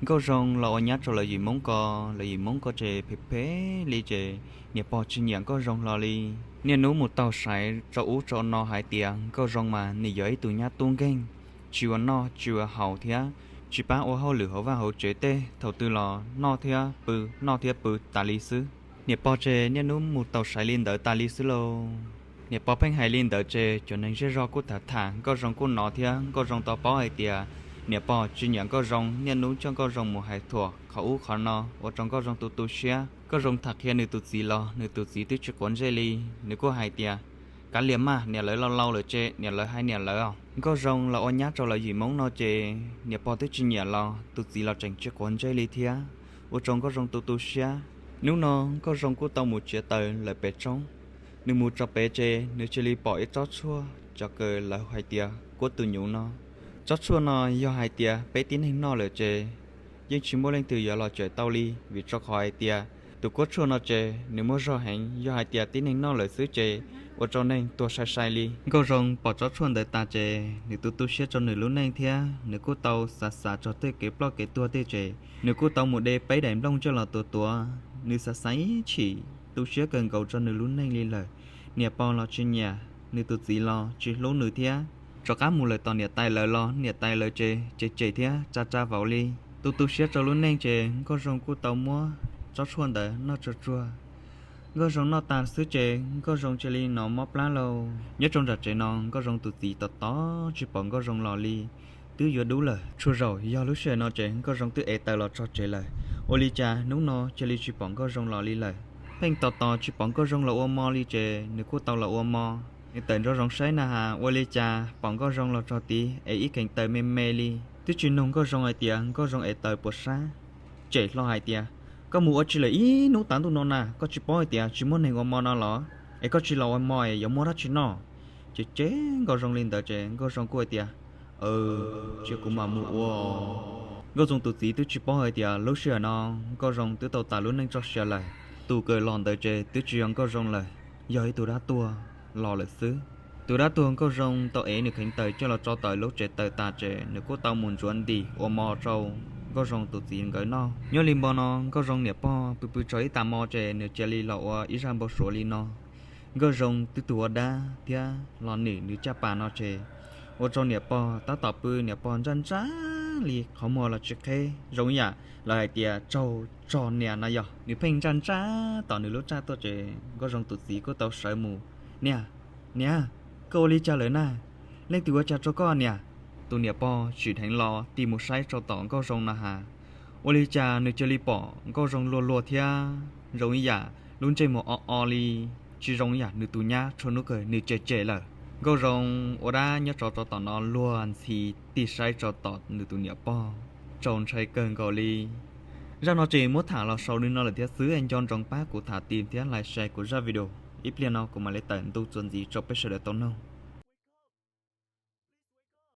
Nkauj Zoo los ua nyab rau lawv yim Hmoob ko, lawv yim Hmoob ko ces phem phem li ces niam pog tsis nyiam Nkauj Zoo hlo li. Niaj hnub mus taug saiv rau ub rau no hais tias Nkauj Zoo mas nws yog ib tug nyab tub nkeeg, tsis ua noj tsis ua haus thiab tsis pab ua hauj lwm hauv vaj hauv tsev tej, thaum twg los noj thiab pw, noj thiab pw tas li xwb. Niam pog ces niaj hnub mus taug saiv li ntawd tas li xwb lauj. Niam pog pheej hais li ntawd ces cov neeg zej zog kuj tham tham, Nkauj Zoo kuj hnov thiab Nkauj Zoo tau paub hais tias niam pog tsis nyiam Nkauj Zoo, niaj hnub coj Nkauj Zoo mus hais thuam qhov ub qhov no ua rau Nkauj Zoo tu tu siab. Nkauj Zoo tham qhia nws tus txiv los nws tus txiv twb tsis quav ntsej li, nws kuj hais tias, kav liam mas, niam lawv laus laus lawm ces niam lawv hais niam lawv os. Nkauj Zoo los ua nyab rau lawv yim Hmoob no ces niam pog twb tsis nyiam los tus txiv los tseem tsis quav ntsej li thiab, ua rau Nkauj Zoo tu tu siab. Hnub no Nkauj Zoo kuj tau mus txiav taws lawm pem roob. Nws mus txog pem ces nws cia li pom ib tsob tshuaj cov kws lawv hais tias kuab tus nyuv no. Tsob tshuaj no yog hais tias peb tib neeg noj lawm ces yeej tsis muaj leej twg yuav los cawm tau li, vim rau qhov hais tias tus kuab tshuaj no ces nws muaj zog heev, yog hais tias tib neeg noj lawm xwb ces ua rau neeg tuag sai sai li. Nkauj Zoo pom tsob tshuaj ntawd tas ces nws tu tu siab rau nws lub neej thiab nws kuj tau xav xav txog tej kev ploj kev tuag tej ces nws kuj tau mus de peb daim nplooj coj los tuav tuav. Nws xav xav ib chim tu siab kawg nkaus rau nws lub neej li lawm. Niam pog los tsis nyiam, nws tus txiv los tsis hlub nws thiab. Rov qab mus lawm tom niam tais lawv los niam tais lawv ces cem cem thiab tsa tsa vauv li. Tu tu siab rau lub neej ces Nkauj Zoo kuj tau muab tsob tshuaj ntawd noj tsuag tsuag. Nkauj Zoo noj tas xwb ces Nkauj Zoo cia li hnov mob plab lauj. Nyob rau nram tsev no Nkauj Zoo tus txiv tos tos tsis pom Nkauj Zoo los li, twb yuav dub lawm. Txhua zaus yog lub sij hawm no ces Nkauj Zoo twb ev taws los txog tsev lawm, ua li cas hnub no cia li tsis pom Nkauj Zoo los li lawm. Pheej tos tos tsis pom Nkauj Zoo los ua hmo li ces nws kuj tau los ua hmo. Nws tawm nraum zoov saib na has ua li cas pom Nkauj Zoo los txog tid es ib kheev taws me me li, twb tsis nug Nkauj Zoo hais tias Nkauj Zoo ev taws puas sab. Cem hlo hais tias, koj mus ua tsi lawm ib hnub tav ntuj no na, koj tsis paub hais tias tsis muaj neeg ua hmo no los? Es koj tsis los ua hmo es yuav muaj dab tsi noj? Ces cem Nkauj Zoo li ntawd ces Nkauj Zoo kuj hais tias, tsis kuv mam mus ua. Nkauj Zoo tus txiv twb tsis paub hais tias lub sij hawm no Nkauj Zoo twb tau tas lub neej txoj sia lawm. Tus kws los ntawd ces twb tsis yog Nkauj Zoo lawm, yog ib tug dab tuag los lawm xwb. Tus dab tuag Nkauj Zoo tau ev nws kheev taws coj los tso tom lub tsev taws tas ces nws kuj tau mus ntxuav ntim ua hmo rau Nkauj Zoo tus txiv nkawd noj. Nyob li npo no Nkauj Zoo niam pog pw pw tsaug ib tag hmo ces nws cia li los ua ib zaj npau suav li no. Nkauj Zoo twb tuag ua dab thiab los nwm nws caj pas no ces ua rau niam pog tab tom pw niam pog ntsaj ntsaj li qhov muag los tsis qheb zoo ib yam lawv hais tias tsaug txog niam no yog. Nws pheej ntsaj ntsaj tom nws lub txaj tuaj ces Nkauj Zoo tus txiv kuj tau sawv mus. Niam, niam, koj ua li cas lawm na? Leej twg ua cas rau koj niam? Tus niam pog tsim dheev los tig mus saib rau tom Nkauj Zoo no has, ua li cas nws cia li pom Nkauj Zoo luag luag thiab zoo ib yam lub ntsej muag o o li, tsis zoo ib yam nws tus nyab txhua hnub kawg nws cem cem lawm. Nkauj Zoo ua dab nyob rau tom no luag ntxhi tig saib rau tom nws tus niam pog, txaus ntshai kawg nkaus li. Zaj no ces muab tham los xaus li no lawm thiab xwb, nco ntsoov pab kuv tham tim thiab like share kuv zaj video, ib pliag no kuv mam li tawm ntu txuas ntxiv rau peb sawv daws tau mloog.